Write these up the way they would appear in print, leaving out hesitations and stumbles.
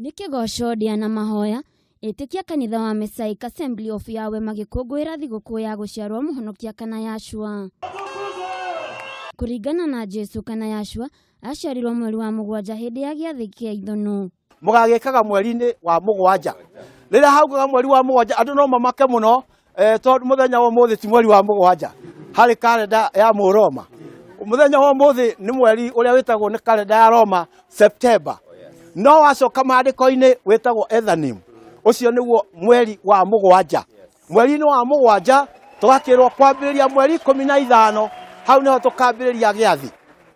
Nĩ kĩgoco ndĩa na mahoya, etĩkia kanitha wa Messiah Assembly of Yahweh magĩkũngũĩra thigũkũ ya gũciarwo mũhonokia kana Yahshua. Kũringana na Jesu kana Yahshua, aciarirwo mweri wa 7 hĩndĩ ya gĩathĩ kĩa ithũnũ. Mũgagĩkaga mweri-inĩ wa 7. Rĩrĩa haugaga mweri wa 7 andũ no mamake mũno, tondũ mũthenya wa ũmũthĩ ti mweri wa 7 harĩ karenda ya Mũroma. Mũthenya wa ũmũthĩ nĩ mweri ũrĩa wĩtagwo nĩ karenda ya Roma September. No wacoka maandĩko-inĩ wĩtagwo Ethanim. Ũcio nĩguo mweri wa 7. Mweri-inĩ wa 7 tũgakĩrwo kwambĩrĩria mweri 15, hau nĩho tũkambĩrĩria gĩathĩ.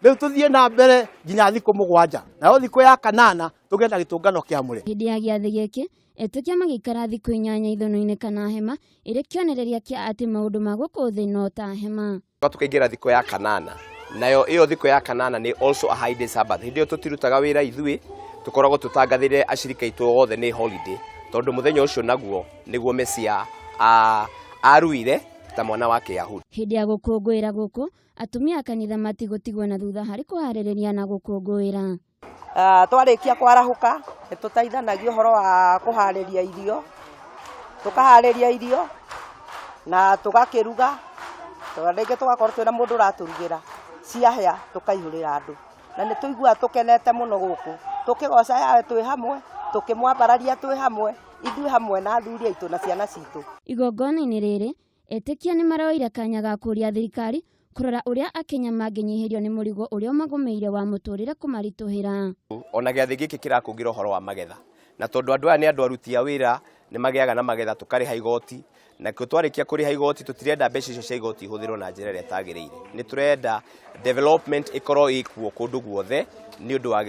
Rĩu tũthiĩ na mbere nginya thikũ 7. Nayo thikũ ya 8 tũgĩe na gĩtũngano kĩamũre. Hĩndĩ ya gĩathĩ gĩkĩ, etĩkia magĩikara thikũ 8 ithũnũ-inĩ kana hema, ĩrĩ kĩonereria kĩa atĩ maũndũ ma gũkũ thĩ no ta hema. Tũkaingĩra thikũ ya 8. Nayo ĩyo thikũ ya 8 nĩ also a high day Sabbath. Hĩndĩ ĩyo tũtirutaga wĩra ithuĩ, tũkoragwo tũtangathĩre acirika aitũ othe nĩ holiday, tondũ mũthenya ũcio naguo nĩguo Mesia aruire ta mwana wa Kĩyahudi. Hĩndĩ ya gũkũngũĩra gũkũ, atumia a kanitha matigũtigwo na thutha harĩ kũharĩrĩria na gũkũngũĩra. Twarĩkia kwarahũka nĩ tũteithanagia ũhoro wa kũharĩria irio, tũkaharĩria irio na tũgakĩruga, rĩngĩ tũgakorwo twĩna mũndũ ũratũrugĩra, ciahĩa tũkaihũrĩra andũ. Na nĩ tũiguaga tũkenete mũno gũkũ, tũkĩgoca Yahweh twĩ hamwe, tũkĩmwambararia twĩ hamwe, ithuĩ hamwe na athuri aitũ na ciana citũ. Igongona-inĩ rĩrĩ, etĩkia nĩ maroire kanya ga kũũria thirikari kũrora ũrĩa Akenya mangĩnyihĩrio nĩ mũrigo ũrĩa ũmagũmĩire wa mũtũrĩre kũmaritũhĩra. Ona gĩathĩ gĩkĩ kĩrakũngĩra ũhoro wa magetha, na tondũ andũ aya nĩ andũ aruti a wĩra, nĩ magĩaga na magetha, tũkarĩha igoti, na kĩo twarĩkia kũrĩha igoti tũtirenda mbeca icio cia igoti ihũthĩrwo na njĩra ĩrĩa ĩtagĩrĩire. Nĩ tũrenda development ĩkorwo ĩkuo kũndũ guothe nĩ ũndũ wa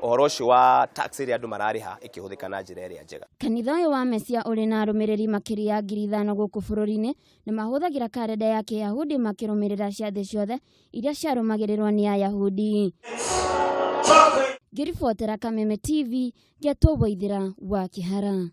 ũhoro ũcio wa tax ĩrĩa andũ mararĩha ĩkĩhũthĩka na njĩra ĩrĩa njega. Kanitha ũyũ wa Mesia ũrĩ na arũmĩrĩri makĩria ya 5,000 gũkũ bũrũri-inĩ nĩ mahũthagĩra karenda ya Kĩyahudi makĩrũmĩrĩra ciathĩ ciothe iria ciarũmagĩrĩrwo nĩ Ayahudi. Ngĩribotera Kameme TV, Ngetwo Waithĩra wa Kĩhara.